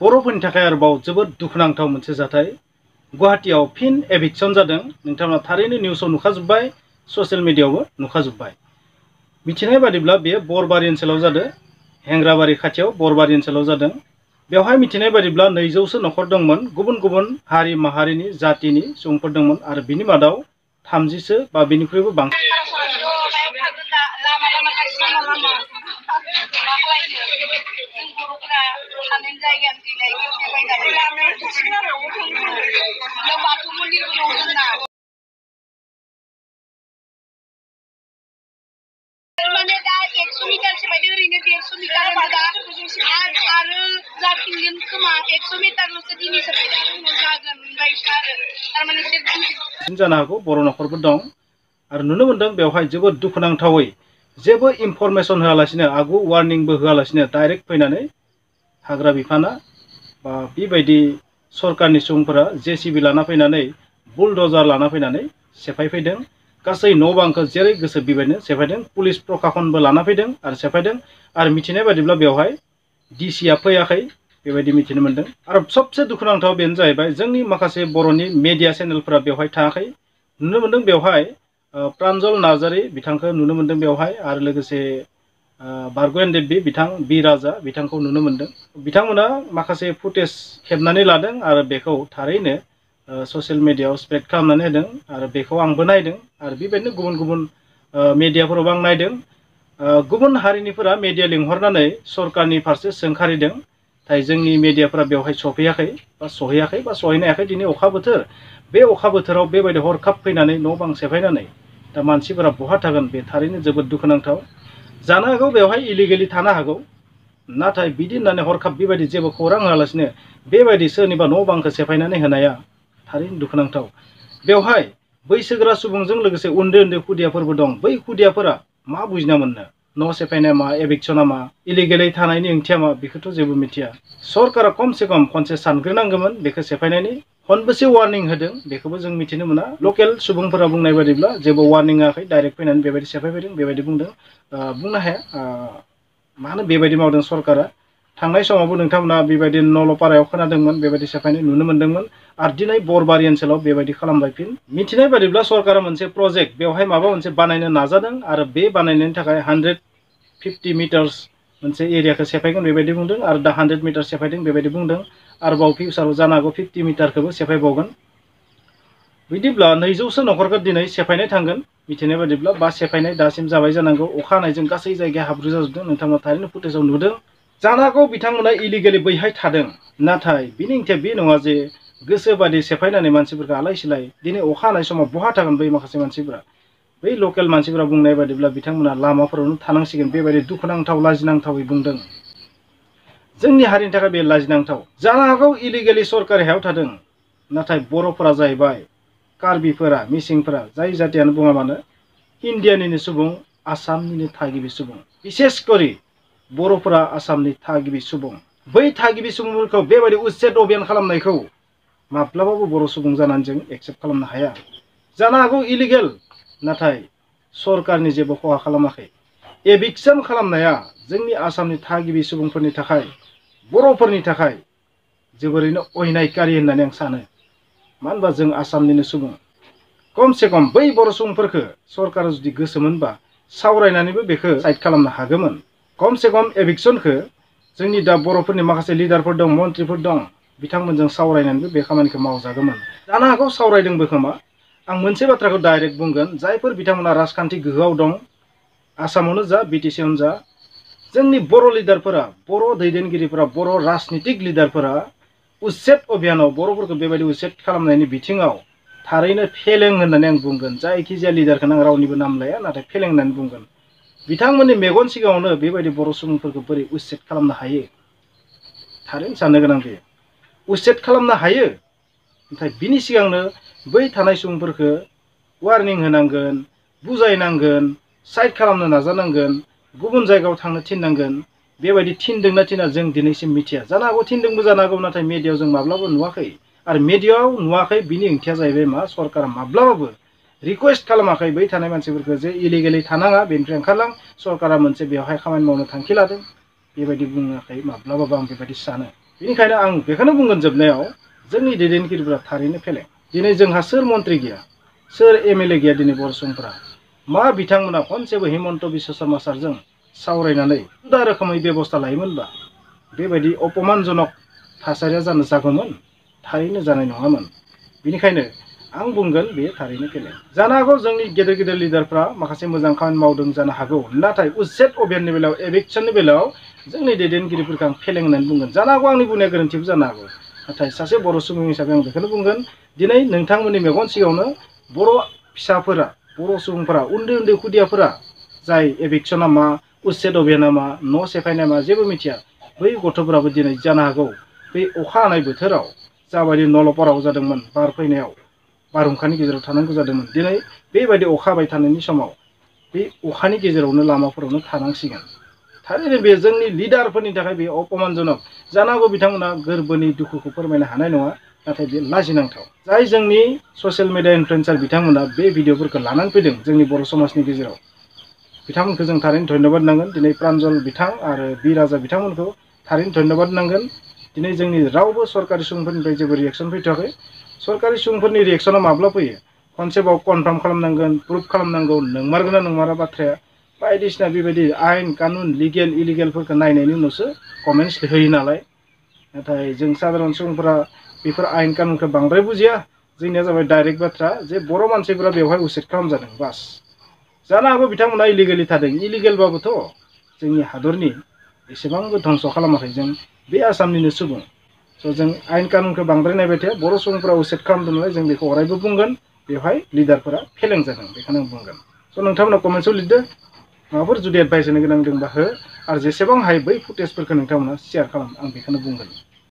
बर'फोरनि थाखाय आरोबाव जोबोद दुखुनांथाव मोनसे जाथाय गुवाहाटीआव फिन एभिक्शन जादों। नोंथाङा थारैनो निउसाव नुखाजोब्बाय, ससियेल मिडियायावबो नुखाजोब्बाय। मिथिनाय बादिब्ला बेयो बरबारि ओनसोलाव जादों, हेंग्राबारि खाथियाव बरबारि ओनसोलाव जादों। बेवहाय मिथिनाय बादिब्ला 200सो न'खर दंमोन, गुबुन गुबुन हारि माहारिनि जातिनि सुबुंफोर दंमोन आरो बिनि मादाव 30सो बा बिनिख्रुइबो बांसिन माने दा 100 मिटारसो बायदि ओरैनो 150 मिटार आरो जाफिनगोन खोमा 100 मिटारल'सो दिनैसो जागोन ओमफ्राय आरो थारमाने जानो हागौ बर' न'खरफोर दं आरो नुनो मोनदों बेवहाय जोबोद दुखुनांथावै जेबो इनफरमेसन होआलासिनो आगु वार्निंबो होआलासिनो डाइरेक्ट फैनानै हाग्रा बिफाना बा बेबायदि सरकारनि सुबुंफोरा जेसिबि लाना फैनानै बुलडजार लाना फैनानै सेफायफैदों। गासै न' बांखौ जेरै गोसो बेबायदिनो सेफायदों। पुलिस प्रशासनबो लाना फैदों आरो सेफायदों आरो मिथिनाय बादिब्ला बेवहाय डिसिआ फैयाखै बेबायदि मिथिनो मोनदों। आरो सबसे दुखुनांथाव बेनो जाहैबाय जोंनि माखासे बर'नि मेडिया चेनेलफोरा बेवहाय थाङाखै। नुनो मोनदों बेवहाय प्रान्जल नार्जारी बिथांखौ नुनो मोनदों बेवहाय आरो लोगोसे बारग'यन देबि बिथां बि राजा बिथांखौ नुनो मोनदों। बिथांमोना माखासे फुटेज खेबनानै लादों आरो बेखौ थारैनो ससियेल मिडियायाव स्प्रेड खालामनानै होदों आरो बेखौ आंबो नायदों आरो बेबायदिनो गुबुन गुबुन मेडियाफोरावबो आं नायदों। गुबुन हारिनिफोरा मेडिया लिंहरनानै सरकारनि फारसे सोंखारिदों, नाथाय जोंनि मेडियाफोरा बेवहाय सफैयाखै बा सहैनो हायाखै। दिनै अखा बोथोर, बे अखा बोथोराव बेबायदि हरखाब फैनानै न' बां सेफायनानै दा मानसिफोरा बहा थागोन, बे थारैनो जोबोद दुखुनांथाव। जानो हागौ बेवहाय इलिगेलि थानो हागौ, नाथाय बिदि होननानै हरखाब बेबायदि जेबो खौरां होआलासिनो बेबायदि सोरनिबा न' बांखौ सेफायनानै होनाया थारैनो दुखुनांथाव। बेवहाय बैसोगोरा सुबुंजों लोगोसे उन्दै उन्दै खुदियाफोरबो दं। बै खुदियाफोरा मा बुजिना मोननो, न' सेफायनाया मा, एभिक्शना मा, इलिगेलै थानायनि ओंथिया मा, बेखौथ' जेबो मिथिया। सरकारा खमसे खम खनसे सानग्रोनांगौमोन बेखौ सेफायनायनि। खनबेसे वार्निं होदों बेखौबो जों मिथिनो मोना। लकेल सुबुंफोरा बुंनाय बादिब्ला जेबो वार्निं होआखै, डाइरेक्ट फैनानै बेबायदि सेफायफैदों बेबायदि बुंदों। बुंनो हाया मानो बेबायदि मावदों सरकारा। थांनाय समावबो नोंथांमोना बेबायदि नलपारायाव खोनादोंमोन बेबायदि सेफायनाय नुनो मोन्दोंमोन आरो दिनै बरबारि ओनसोलाव बेबायदि खालामबाय। फिन मिथिनाय बादिब्ला सरकारा मोनसे प्रजेक्ट बेवहाय माबा मोनसे बानायनो नाजादों आरो बे बानायनायनि थाखाय 150 मिटार्स मोनसे एरियाखौ सेफायगोन बेबायदि बुंदों आरो दा 100 मिटार सेफायदों बेबायदि बुंदों। आरोबाव फिउचाराव जानो हागौ 50 मिटारखौबो सेफायबावगोन। बिदिब्ला 200सो न'खरखौ दिनै सेफायनाय थांगोन मिथिनाय बादिब्ला, बा सेफायनाय दासिम जाबाय जानांगौ। अखा हानायजों गासै जायगाया हाब्रु जाजोबदों, नोंथांमोना थारैनो फुटेजाव नुदों। जानो हागौ बिथांमोना इलिगेलि बैहाय थादों, नाथाय बिनि ओंथिया बे नङा जे गोसोबादि सेफायनानै मानसिफोरखौ आलाय सिलाय। दिनै अखा हानाय समाव बहा थागोन बै माखासे मानसिफोरा। बै लकेल मानसिफोरा बुंनाय बादिब्ला बिथांमोना लामाफोरावनो थानांसिगोन बेबायदि दुखुनांथाव लाजिनांथावै बुंदों। जोंनि हारिनि थाखाय बे लाजिनांथाव। जानो हागौ इलिगेलि सरकारि हायाव थादों, नाथाय बर'फोरा जाहैबाय कार्बिफोरा, मिसिंफोरा, जाय जातियानो बुङा मानो इण्डियानिनो सुबुं, आसामनिनो थागिबि सुबुं। बिसेसकरि बर'फोरा आसामनि थागिबि सुबुं। बै थागिबि सुबुंफोरखौ बेबायदि उच्चेद अभियान खालामनायखौ माब्लाबाबो बर' सुबुं जानानै जों एक्सेप्ट खालामनो हाया। जानो हागौ इलिगेल, नाथाय सरकारनि जेबो खहा खालामाखै। एभिक्शन खालामनाया जोंनि आसामनि थागिबि सुबुंफोरनि थाखाय, बर'फोरनि थाखाय जोबोरैनो अयनायकारि होननानै आं सानो। मानो होनबा जों आसामनिनो सुबुं। खमसे खम बै बर' सुबुंफोरखौ सरकारा जुदि गोसोमोनबा सावरायनानैबो बेखौ साइड खालामनो हागौमोन। खमसे खम एभिक्शनखौ जोंनि दा बर'फोरनि माखासे लिडारफोर दं, मन्थ्रिफोर दं, बिथांमोनजों सावरायनानैबो बे खामानिखौ मावजागौमोन। जानो हागौ सावरायदोंबो खोमा। आं मोनसे बाथ्राखौ डाइरेक्ट बुंगोन, जायफोर बिथांमोना राजखान्थि गोहोआव दं, आसामावनो जा बिटिसिआवनो जा, जोंनि बर' लिडारफोरा, बर' दैदेनगिरिफोरा, बर' राजनितिक लिडारफोरा उच्चेद अभियानाव बर'फोरखौ बेबायदि उच्चेद खालामनायनि बिथिङाव थारैनो फेलें होननानै आं बुंगोन। जायखिजाया लिडारखौनो आं रावनिबो नाम लाया, नाथाय फेलें होननानै बुंगोन। बिथांमोननि मेगन सिगाङावनो बेबायदि बर' सुबुंफोरखौ बोरै उच्चेद खालामनो हायो, थारैनो साननो गोनां बे। उच्चेद खालामनो हायो, नाथाय बिनि सिगांनो बै थानाय सुबुंफोरखौ वार्निं होनांगोन, बुजायनांगोन, साइड खालामनो नाजानांगोन, गुबुन जायगायाव थांनो थिननांगोन। बेबायदि थिनदोंना थिना जों दिनैसिम मिथिया। जानो हागौ थिनदोंबो जानो हागौ, नाथाय मिडियायाव जों माब्लाबा नुवाखै। आरो मिडियायाव नुवाखै बिनि ओंथिया जाहैबाय मा, सरकारा माब्लाबाबो रिकुवेस्ट खालामाखै बै थानाय मानसिफोरखौ जे इलिगेलि थानाङा, बेनिफ्राय ओंखारलां। सरकारा मोनसे बेवहाय खामानि मावनो थांखि लादों बेबायदि बुङाखै माब्लाबाबो, आं बेबायदि सानो। बेनिखायनो आं बेखौनो बुंगोन जोबनायाव जोंनि दैदेनगिरिफोरा थारैनो फेलें। दिनै जोंहा सोर मन्त्रि गैया, सोर एमएलए गैया दिनै बर' सुबुंफोरा। मा बिथांमोना खनसेबो हिमन्त बिश्व शर्मा सारजों सावरायनानै जुदा रोखोमै बेबस्था लायोमोनबा बेबायदि अपमानजनक थासारिया जागौमोन? थारैनो जानाय नङामोन। बेनिखायनो आं बुंगोन बेयो थारैनो फेलें। जानो हागौ जोंनि गेदेर गेदेर लिडारफ्रा माखासे मोजां खामानि मावदों जानो हागौ, नाथाय उच्चेद अभियाननि बेलायाव एभिक्सननि बेलायाव जोंनि दैदेनगिरिफोरखौ आं फेलें होननानै बुंगोन। जानो हागौ आंनि बुंनाया गोरोन्थिबो जानो हागौ, नाथाय सासे बर' सुबुं हिसाबै आं बेखौनो बुंगोन दिनै नोंथांमोननि मेगन सिगाङावनो बर' फिसाफोरा, बर' सुबुंफोरा, उन्दै उन्दै खुदियाफोरा जाय एभिक्सना मा, उच्चेद अभियाना मा, न' सेफायनाय मा जेबो मिथिया, बै गथ'फोराबो दिनै जानो हागौ बै अखा हानाय बोथोराव जाबायदि नलपराव जादोंमोन, बार फैनायाव बारहुंखानि गेजेराव थानांगौ जादोंमोन, दिनै बेबायदि अखा हाबाय थानायनि समाव बे अखानि गेजेरावनो लामाफोरावनो थानांसिगोन। थारैनो बे जोंनि लिडारफोरनि थाखाय बे अपमानजनक। जानो हागौ बिथांमोना गोरबोनि दुखुखौ फोरमायनो हानाय नङा, नाथाय बे लाजिनांथाव। जाय जोंनि ससियेल मिडिया इनफ्लुएन्सार बिथांमोना बे भिडिअफोरखौ लानानै फैदों जोंनि बर' समाजनि गेजेराव, बिथांमोनखौ जों थारैनो धन्यबाद नांगोन। दिनै प्रान्जल बिथां आरो बि राजा बिथांमोनखौ थारैनो धन्यबाद नांगोन। दिनै जोंनि रावबो सरकारि सुबुंफोरनिफ्राय जेबो रिएक्सन फैथ'वाखै। सरकारि सुबुंफोरनि रिएक्सना माब्ला फैयो? खनसेबाव कनफार्म खालामनांगोन, प्रुफ खालामनांगौ, नंमारगोना नंमारा बाथ्राया, बायदिसिना बेबायदि आयेन कानुन लिगेल इलिगेलफोरखौ नायनायनि उनावसो कमेन्ट्स होयो नालाय। नाथाय जों साधारन सुबुंफोरा बेफोर आयेन कानुनखौ बांद्राय बुजिया। जोंनिया जाबाय डाइरेक्ट बाथ्रा जे बर' मानसिफोरा बेवहाय उसेट खालामजादों बास। जानो हागौ बिथांमोना इलिगेलि थादों, इलिगेलबाबोथ' जोंनि हादरनि एसेबांबो धंस' खालामाखै जों बे आसामनिनो सुबुं। स' जों आयेन कानुनखौ बांद्राय नायबाय थाया, बर' सुबुंफोरा उसेट खालामदों नालाय जों बेखौ अरायबो बुंगोन बेवहाय लिडारफोरा फेलें जादों, बेखौनो आं बुंगोन। स' नोंथांमोना कमेन्ट्सआव लिरदो, माबाफोर जुदि एडभाइस होनो गोनां दंबा हो, आरो जेसेबां हायो बै फुटेजफोरखौ नोंथांमोना शेयार खालाम, आं बेखौनो बुंगोन।